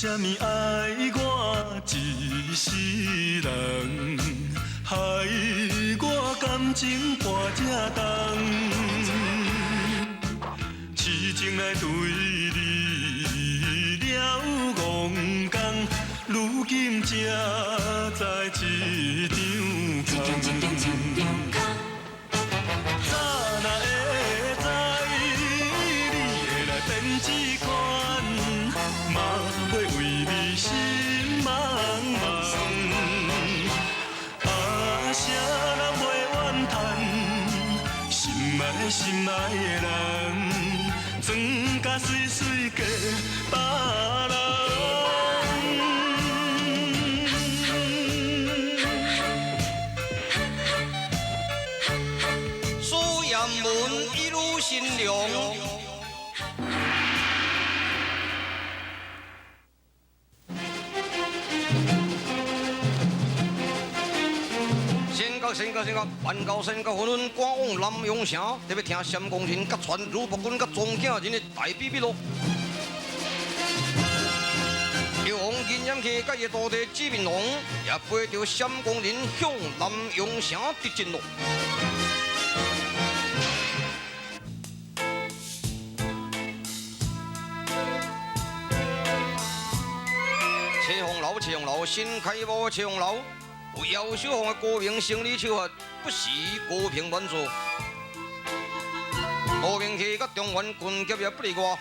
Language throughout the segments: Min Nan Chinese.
啥物愛我一世人，害我感情跋這重，痴情來對你了戇工，如今才知一場空。早若會知你會來變這款，嘛袂為你心茫茫。啊，啥人袂怨嘆，心愛心愛的人，裝甲媠媠嫁別人。蘇艷文一路新娘。先覺先覺先覺，萬高先覺，紛紛趕往南陽城，特別聽三公人佮傳汝伯君佮莊囝人的大比比咯。藥王銀炎客佮伊徒弟志明龍也陪著三公人向南陽城直進咯。赤紅樓，赤紅樓，新開幕赤紅樓，有姚小鳳的高明生理手法，不時高朋滿座。高明去佮中原軍級也不例外。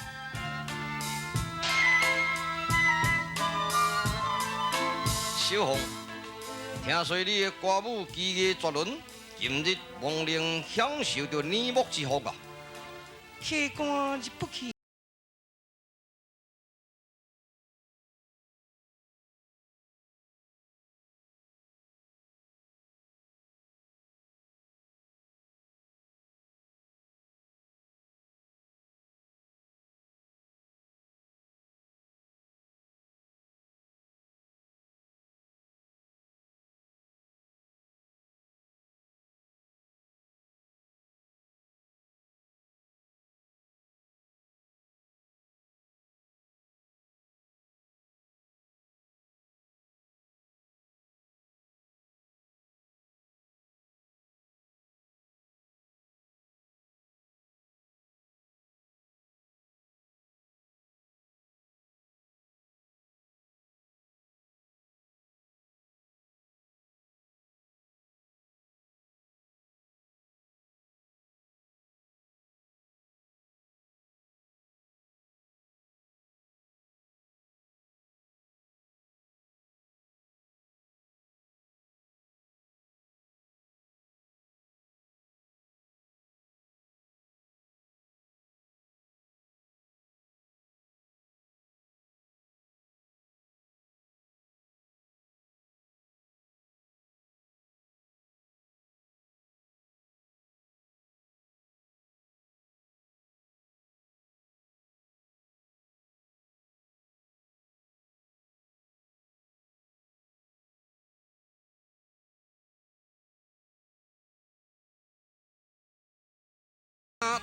小鳳，聽說你的歌舞技藝絕倫，今日望能享受著年暮之福啊！客官入不去。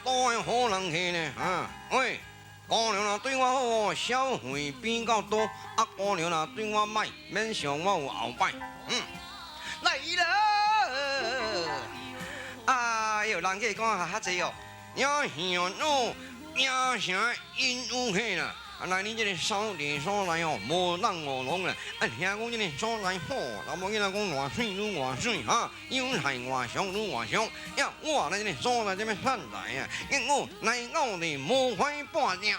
多的好人客呢，啊，喂，姑娘若對我好，消費比較多；啊，姑娘若對我歹，免想我有後擺。嗯，來了，哎喲，人客講較濟哦，也是哦，也啥因有客啦。啊，來你這个掃地所在哦，無人無龍啦。啊，聽講這个所在好，老母囡仔講偌媠愈偌媠哈，有菜偌俗愈偌俗。呀，我來這个所在這麼善來啊，結果來到的無法半正。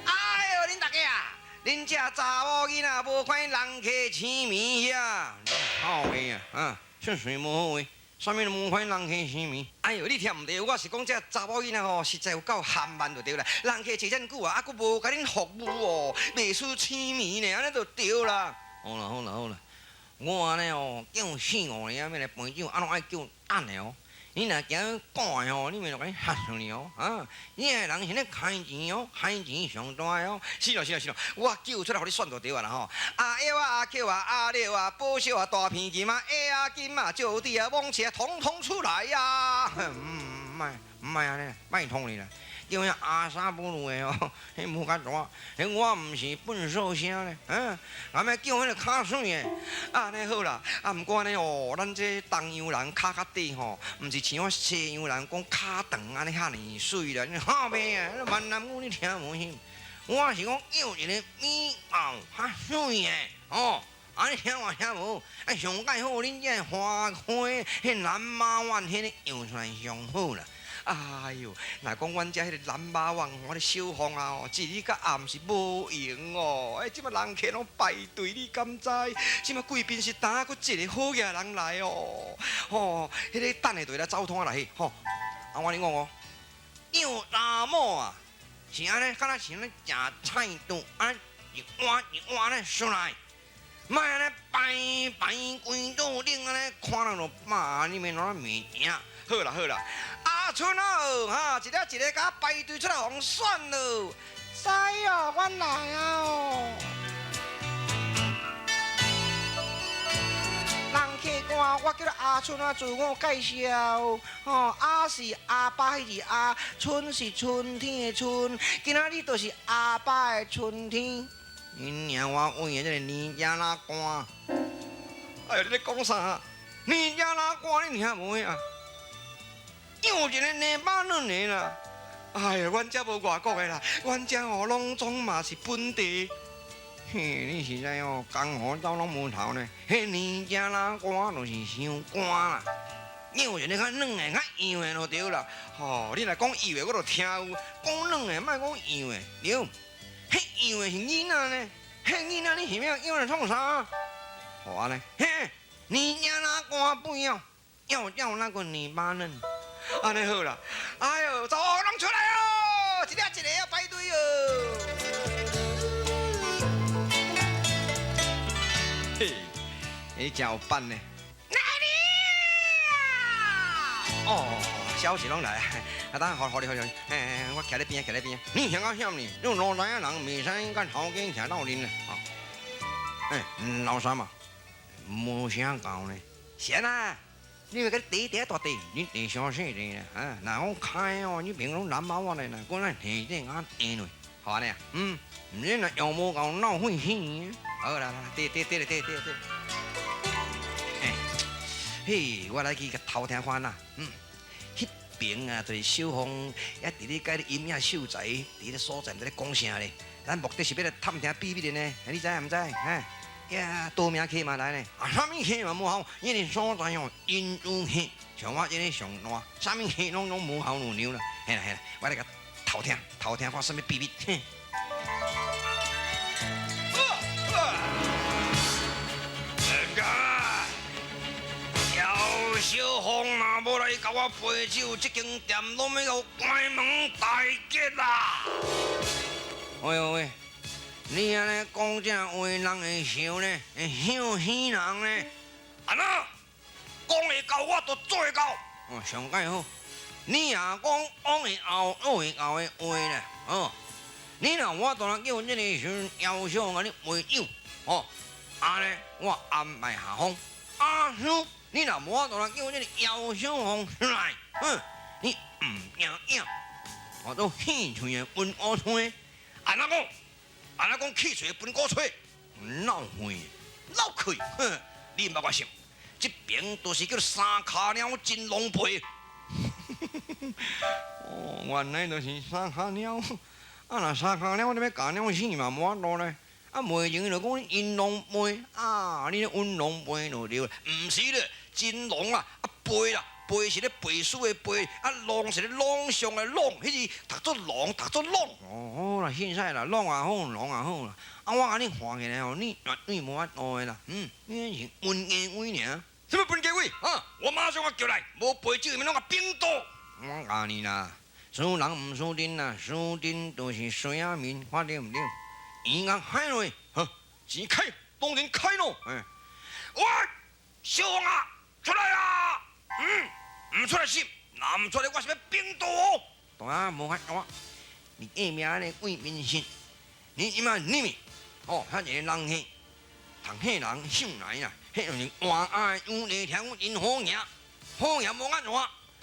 哎喲，恁大家啊，恁這查某囡仔無看人客痴迷遐，好話啊，啊，出喙無好話。啥物無看人客生物？哎喲，你聽毋對，我是講這查某囡仔吼，實在有夠含慢就對啦。人客坐遮久啊，啊，閣無共恁服務哦，袂輸痴迷呢，按呢就對啦。好啦好啦好啦，我按呢哦，叫四五個仔欲來陪酒，啊，攏愛叫按的哦。你若驚趕的吼，你咪就共你嚇死你哦！啊，你个人是咧開錢哦，開錢上大哦。是咯是咯是咯，我叫出來予你選就對啊啦吼。阿腰啊，阿扣啊，阿六啊，寶石啊，大片金啊，鞋仔金啊，石子啊，蟒蛇啊，統統出來呀！毋莫毋莫按呢，莫創你啦。叫叫遐阿萨布鲁的哦，彼无较大，彼我毋是笨兽声咧，嗯，俺欲叫彼个較媠的，按呢好啦，啊，毋过按呢哦，咱這東洋人跤較短吼，毋是像我西洋人講跤長按呢遐爾媠啦，你好袂啊？閩南語你聽無曉？我是講叫一个美貌較媠的，哦。啊！你聽我聽無？啊，上蓋好，恁這花花，彼南媽丸，彼个用出來上好啦。哎喲，若講阮遮彼個南媽丸，我咧小鳳啊，一日到暗是無閒哦。哎，這擺人客攏排隊，你敢知？這擺貴賓室呾閣一個好額人來哦。吼，彼个等下就來走通來去吼。啊，我跟你講哦，養查某啊，是按呢，敢若像咧食菜脣，按呢一碗一碗按呢出來。莫按呢排排規桌頂按呢看人就飽，你免攞物件。好啦好啦，阿春哦，哈，一个一个共排隊出來予選咯。知哦，阮來啊哦。人客官，我叫阿春啊，自我介紹。吼，阿是阿爸彼字阿，春是春天的春，今仔日就是阿爸的春天。你娘，我为的这个尼加拉瓜，哎呦，你咧讲啥？尼加拉瓜你听无啊？又一个黎巴嫩的啦！哎呦，阮遮无外国的啦，阮遮哦攏总嘛是本地。嘿，你实在哦，江湖走攏无头呢。彼尼加拉瓜就是伤干啦，又一个较软的、较幼的就对啦。吼，你若讲幼的，我就聽有；講軟的，莫講幼的，對。彼幼的是囡仔呢，彼囡仔你想欲養來創啥？好按呢，嘿，尼加拉瓜不要，要要那個黎巴嫩，按呢好啦。哎喲，走，攏出來哦，一个一個啊排隊哦。嘿，你真有板呢。來了！哦。消息攏來，啊，等下，好哩好哩，哎，我徛咧邊，徛咧邊。你聽我響呢，你路來啊人袂使佮頭家徛鬥陣啦，哦。哎，老三嘛，無啥教呢。是啊，你欲佮地地大地，你地傷細地啦，啊，若講開哦，你平攏南媽我來啦，過來地頂啊地落，好按呢啊，嗯，你若用無夠鬧費錢。好啦啦，對對對對對對。哎，嘿，我來去共偷聽看啦，嗯。彼邊啊，就是小鳳也佇咧佮陰影秀才佇咧所在，毋知咧講啥咧。咱目的是欲來探聽秘密的呢，你知毋知？哈，呀，多名客嘛來呢，啊，啥物客嘛無效，彼个所在哦，因有客，像我這个上大，啥物客攏攏無效路牛啦。嘿啦嘿啦，我來共偷聽，偷聽看啥物秘密。嘿。小鳳若無來共我陪酒，這間店攏欲予關門大吉啦！喂喂，你按呢講這話，人會想呢，會想死人呢？按怎？講會到，我就做會到。哦，上蓋好，你若講講會後，做會到的話咧，哦，你若我當然叫這個時姚小鳳共你陪酒，哦，按呢我安排下風，阿叔。你若無法度來叫這个姚小鳳出來，哼，你毋驚影，我都氣喙的溫鼓吹，按怎講？按怎講氣喙的溫鼓吹？鬧肺，鬧氣，哼，你毋捌我想，這邊就是叫三跤貓真狼狽。哦，原來就是三跤貓，啊若三跤貓你欲共貓死嘛無法度咧。啊，袂用就講銀龍背啊，你溫龍背就對，毋是咧，金龍啊，啊背啦，背是咧背書的背，啊龍是咧朗誦的朗，彼是讀做龍，讀做朗。哦，好啦，凊彩啦，朗也好，龍也好啦。啊，我共你看起來吼，你絕對無法度的啦，嗯，你是溫家偉爾。啥物溫家偉？啊，我馬上啊叫來，無陪酒，攏共冰刀。我教你啦，輸人毋輸陣啦，輸陣就是衰仔面，看對毋對？錢共開落，好，錢開，當然開咯。哎，喂，小鳳啊，出來啊！嗯，毋出來死，若毋出來，我是欲冰刀哦。當然無法度，你隔壁那个貴賓室，你這擺入去，哦，遐一個人客，同彼人上來啦，彼就是活愛有禮聽講真好行，好行無按怎，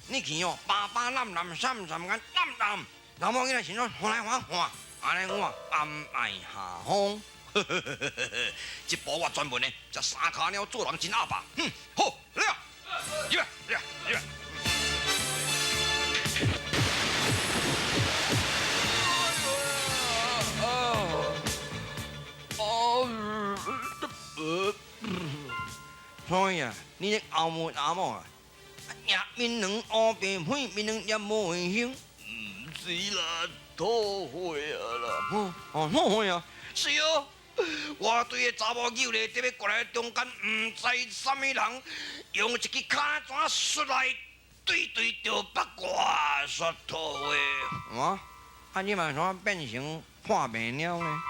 你去哦，巴巴攬攬閃閃甲攬攬，查某囡仔是怎看來看看，按呢我甘拜下風。這步我專門的，食三跤貓做人真鴨霸。嗯，好，來啊，入來，入來，入來。所以啊，你這後母阿某啊，夜面兩烏白粉，面兩也無會興。毋是啦，吐血啊啦！哦，吐血啊！是哦，我對个查某囡咧，伫欲過來中間，毋知啥物人用一支跤怎摔來，對對著腹我煞吐血。啊？啊，你嘛怎變成破病了呢？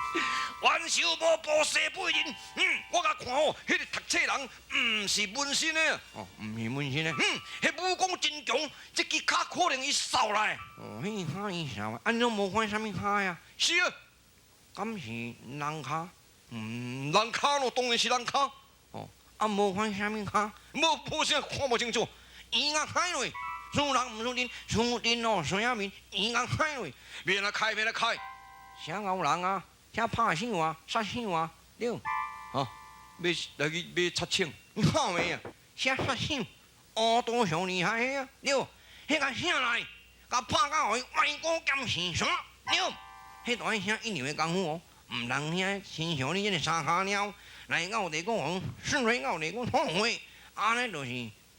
冤仇無報西背人，嗯，我共看好，彼个讀冊人毋是紋身的，哦，毋是紋身的，嗯，彼武功真強，這支跤可能伊掃來。哦，彼跤伊掃，按呢無看啥物跤呀？是啊，敢是人跤？嗯，人跤咯，當然是人跤。哦，啊，無看啥物跤？無無啥看無清楚，圓仔開落，輸人毋輸陣，輸陣哦，輸影面，圓仔開落，免來開，免來開，啥牛人啊？遐拍手啊，殺手啊，對，啊，欲來去欲擦槍，你看未啊？啥殺手？烏刀上厲害啊，對，彼个聲來，共拍到予伊歪骨兼成山，對，彼大聲一流的功夫哦，毋通遐親像你這个三跤貓來咬地講，順水咬地講吐血，按呢就是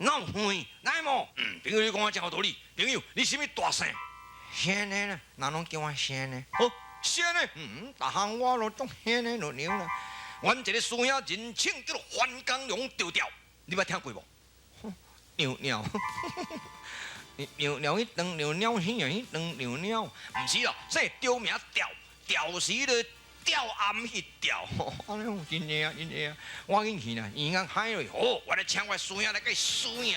鬧血，來無？嗯，朋友你講的真有道理。朋友，你啥物大姓？姓的啦，人攏叫我姓的。好。仙呢？嗯，逐項我攏足仙的就對啦。阮一个師兄人稱叫做范江龍調調，你捌聽過無？調調，調調去當著鳥死啊！去當著鳥，毋是啦，說著名調調是彼个吊暗彼吊。按呢真濟啊，真濟啊！我緊去啦，圓仔開落，好，我來請我師兄來共輸贏。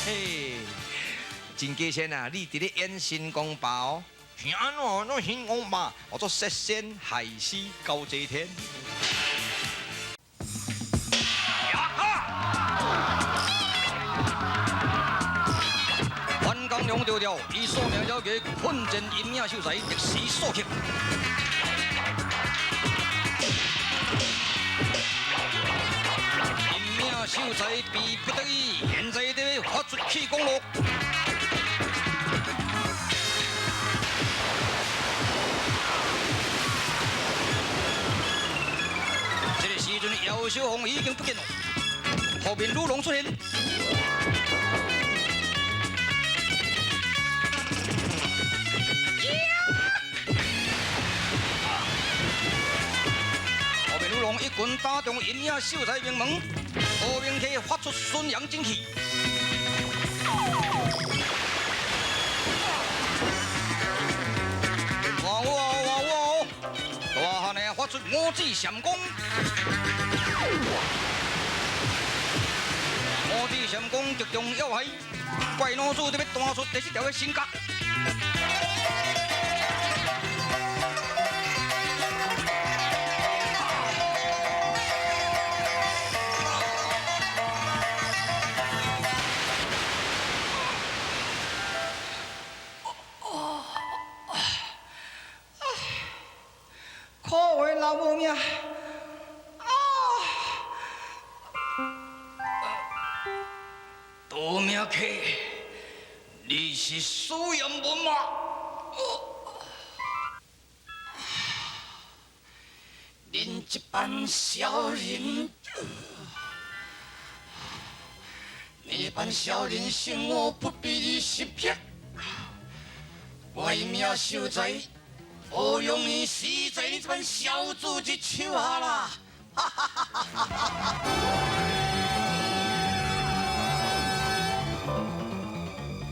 嘿，真加仙啊！你佇咧演新公爸哦。是按怎？做新公爸，我做踅仙害死高坐天。呀哈！范江龙调调，伊所名了解困阵阴影秀才，特时所刻。阴影秀才逼不得已，現在佇發出氣功咯。這個時陣，姚小鳳已經不見了，後面女郎出現。後面女郎一拳打中陰影秀才命門，後面客發出純陽真氣。哇哇哇哇！大漢呢發出五指閃光，五指閃光擊中要害，怪老子欲彈出第四條的身角。可惡老母命！啊！多命客，你是苏阳文吗？恁這班小人，你這班小人生我不必失癖，我陰影秀才。好容易死在你這班小主子手下啦！哈哈哈哈哈哈！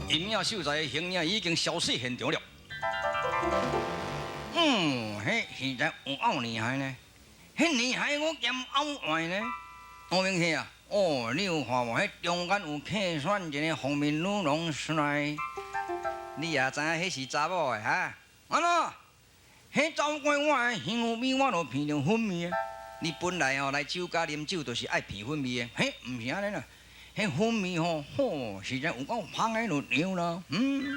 陰影秀才的形影已經消失現場了。嗯，彼實在有夠厲害呢，彼厲害我兼拗壞呢。黃明喜啊，哦，你有看無？彼中間有客選一个封面女郎出來，你也知影彼是查某的哈？按怎？彼走過我的香味，我就闻著粉味。你本來吼來酒家啉酒，就是愛闻粉味的，彼毋是按呢啦。彼粉味吼，吼，實在有夠芳的就對啦。嗯。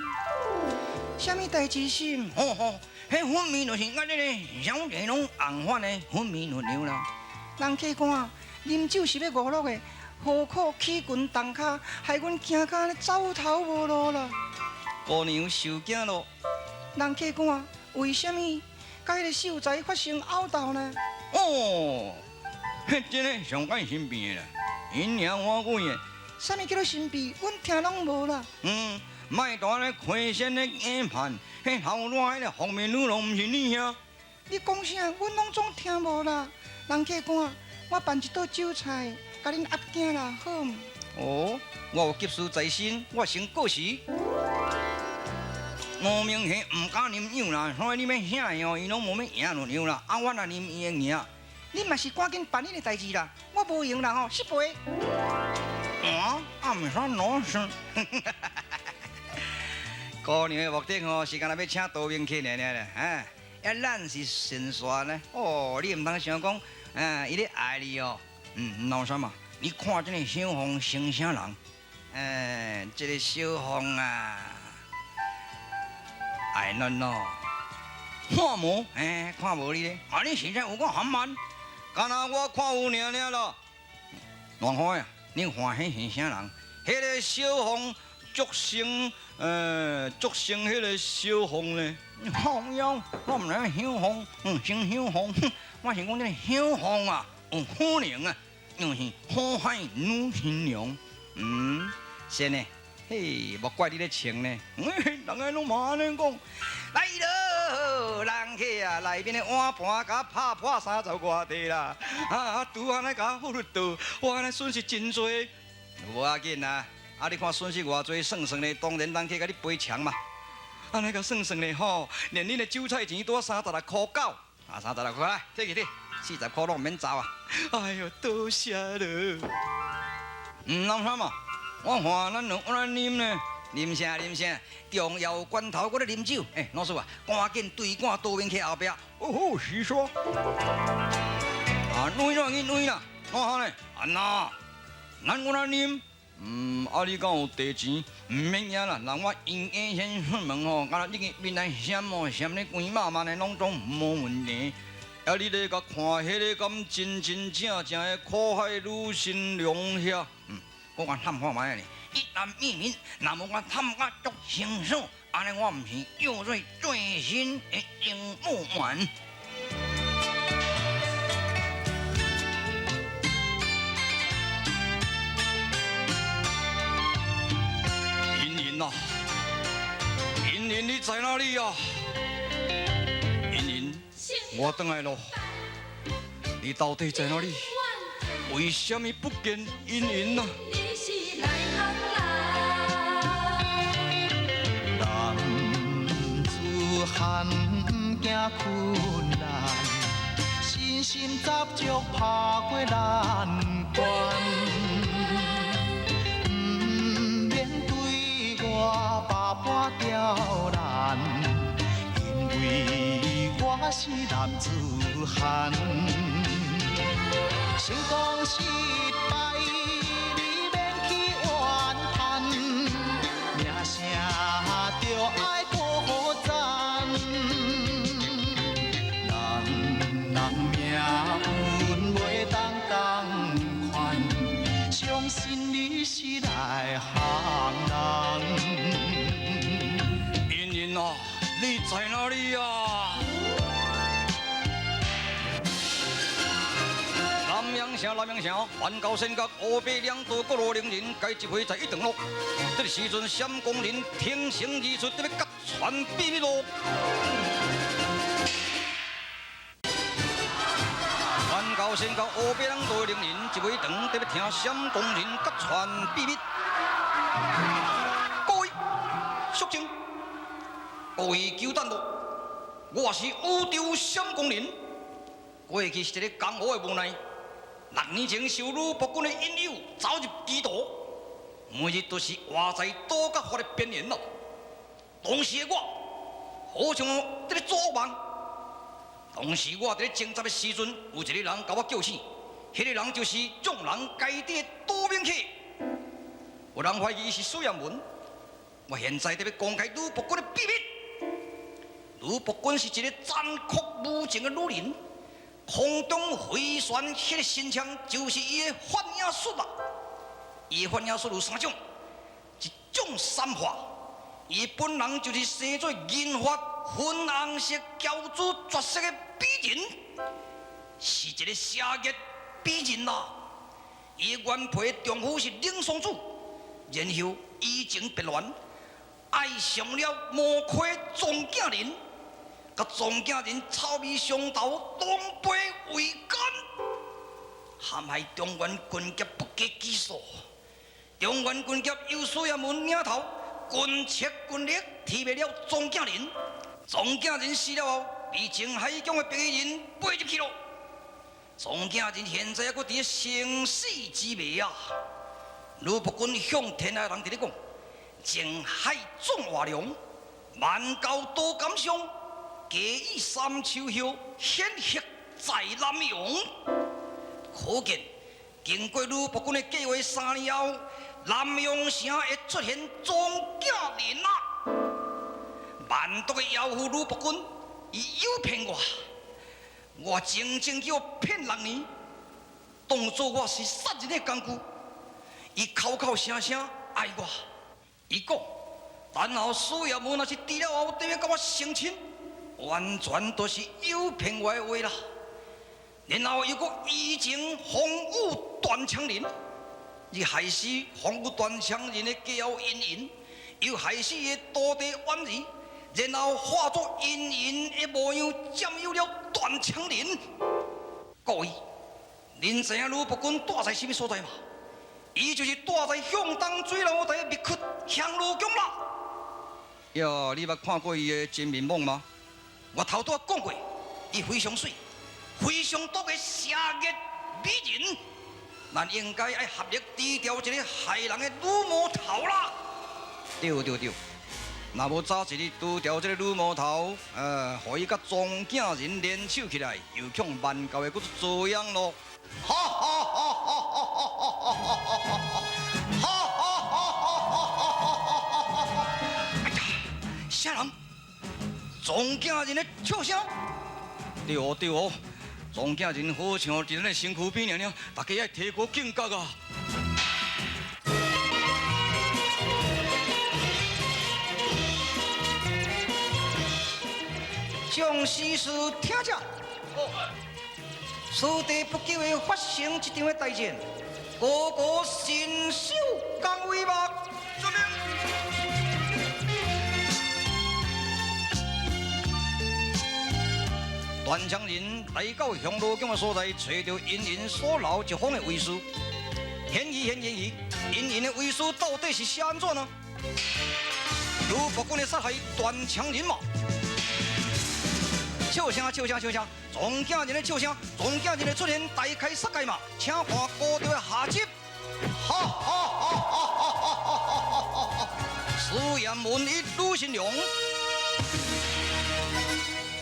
啥物代志是？吼吼，彼分明就是按呢个小姐攏红发的分明就对啦。人客官，啉酒是欲娱乐的，何苦起拳动跤，害阮惊甲按呢走投无路啦？姑娘受惊咯。人客官，为啥物佮彼个秀才发生毆斗呢？哦，彼真的上紧神秘的啦，阴阳我鬼的。啥物叫做神秘？阮听拢无啦。嗯，莫蹛咧开山的研判，彼头热彼个红面女郎，毋是你兄？你讲啥？阮拢总听无啦。人客官，我办一桌酒菜，共恁压惊啦，好毋？哦，我有急事在身，我先过时。吴明贤毋敢啉酒啦，所以你欲啥哦，伊拢无欲赢就对啦。啊，我若啉伊会赢。你嘛是赶紧办你的代志啦，我无闲啦吼，失陪。啊，啊，毋使老实。姑娘的目的吼，是干焦欲请道明客尔尔啦，啊，啊，咱是神仙呢。哦，你毋通想讲，啊，伊咧爱你哦。嗯，老三嘛，你看这个小凤像啥人？哎，这个小凤啊，爱咱咯。看无？哎，看无你咧？啊，你实在有够含慢，敢若我看有尔尔咯。乱看啊！你看彼是啥人？彼个小凤足成，足成彼个小凤咧。好样，我毋知影小凤，嗯，姓小凤。我是讲这个小凤啊，有可能啊，又是苦海女神娘。嗯，是呢。嘿，莫怪你咧穿呢。嗯，人家拢嘛按呢讲。来咯，人客啊，内面的碗盘共拍破三十外块啦。啊，拄按呢共我付倒，我按呢损失真济。无要紧啦，啊，你看损失偌济，算算咧，当然人客共你赔偿嘛。按呢共算算咧吼，连恁的酒菜钱拄36块9，啊，三十六箍来，提去提，40箍拢毋免走啊。哎哟，多谢了。嗯，老三嘛，我看咱两按呢啉呢，啉啥啉啥，重要关头阁咧啉酒。欸，老师啊，赶紧对赶道明客后壁。哦吼，是说。啊，软软去软啦，怎哈呢？安那，咱按呢啉。嗯，啊，你敢有地钱？毋免惊啦，人我阴间先出门吼，敢若你去面来闪哦，闪咧规满满的，拢总无问题。啊，你咧共看彼个敢真真正正的苦海女神娘遐？嗯，我共探看觅呢，一男一女，若无我探甲足清楚，按呢我毋是叫做最新的樱木丸。茵茵啊，茵茵你在哪里啊？茵茵，我转来咯，你到底在哪里？为什么不见茵茵啊？男子汉毋惊困难，信心十足拍过难关。毋免对我百般刁难，因为我是男子汉。成功失败，你免去怨叹，名声著爱搁赞。人人命运袂当仝款，相信你是内行人。茵茵啊，你在哪里啊？南阳城，南阳城，环高山角乌白两道各路伶人，该集会在一段落。这个时阵，闪光人挺身而出，得欲揭穿秘密咯。环高山角乌白两道伶人，集会堂得欲听闪光人揭穿秘密。各位，肃静！各位久等咯，我是宇宙闪光人。过去是一个江湖的无奈。6年前受吕伯君的引诱，走入歧途，每日都是活在赌佮法的边缘咯。当时的我，好像伫咧做噩梦。当时我伫咧挣扎的时阵，有一个人共我叫醒，彼个人就是众人皆知的杜明客。有人怀疑伊是苏彦文，我现在得欲公开吕伯君的秘密。呂伯君是一个殘酷無情的女人，空中飛旋彼个神槍就是伊的幻影術啦。伊的幻影術有三種，一種三化，伊本人就是生做銀髮粉紅色嬌姿絕色的美人，是一個邪惡美人啦。伊的原配丈夫是冷桑子，然後移情別戀，愛上了魔魁莊敬仁，佮莊敬仁臭味相投，狼狽為奸，陷害中原軍俠不計其數。中原軍俠有需要門領頭，群策群力，提滅了莊敬仁。莊敬仁死了後，被靖海宮的白衣人背入去囉。莊敬仁現在猶閣佇咧生死之暝啊！呂伯君向天下人佇咧講：靖海壯華良，萬教多感傷，家以三秋葉，顯赫在南陽。可見經過呂伯君的計劃3年後，南陽城會出現莊敬仁啊！萬毒的妖婦呂伯君，伊誘騙我。我整整叫騙6年，當作我是殺人的工具。伊口口聲聲愛我，伊講，等後蘇葉文若是治了後，就欲佮我成親，完全都是誘騙我的話啦。然後又閣移情風雨斷腸人，伊害死風雨斷腸人的家後茵茵，又害死伊的徒弟婉兒。然後化作茵茵的模樣，佔有了斷腸人。各位，恁知影呂伯君住在啥物所在嗎？伊就是住在向東水老台的密窟香爐宮啦。喲，你捌看過伊的真面目嗎？我頭拄仔講過，伊非常媠，非常毒的邪惡美人，咱應該愛合力除掉這個害人的女魔頭啦。對對對。若無早一日除掉這個女魔頭，予伊佮莊敬仁聯手起來，又恐萬教會閣遭殃囉。哈哈哈哈哈哈哈哈哈！哎呀，啥人？莊敬仁的笑聲？對哦對哦，莊敬仁好像佇咱的身軀邊爾爾，大家愛提高警覺啊！將時事聽者，此地不久會發生一場的大戰，個個身手共為目。遵命。斷腸人來到香爐宮的所在，揣著茵茵所留一封的遺書。嫌疑嫌疑，茵茵的遺書到底是寫按怎呢？呂伯君的殺害斷腸人嘛？笑聲笑聲笑聲，莊敬仁的笑聲，莊敬仁的出現大開殺戒嘛，請看高調的下集。哈哈哈哈哈哈哈哈！蘇艷文與呂新娘。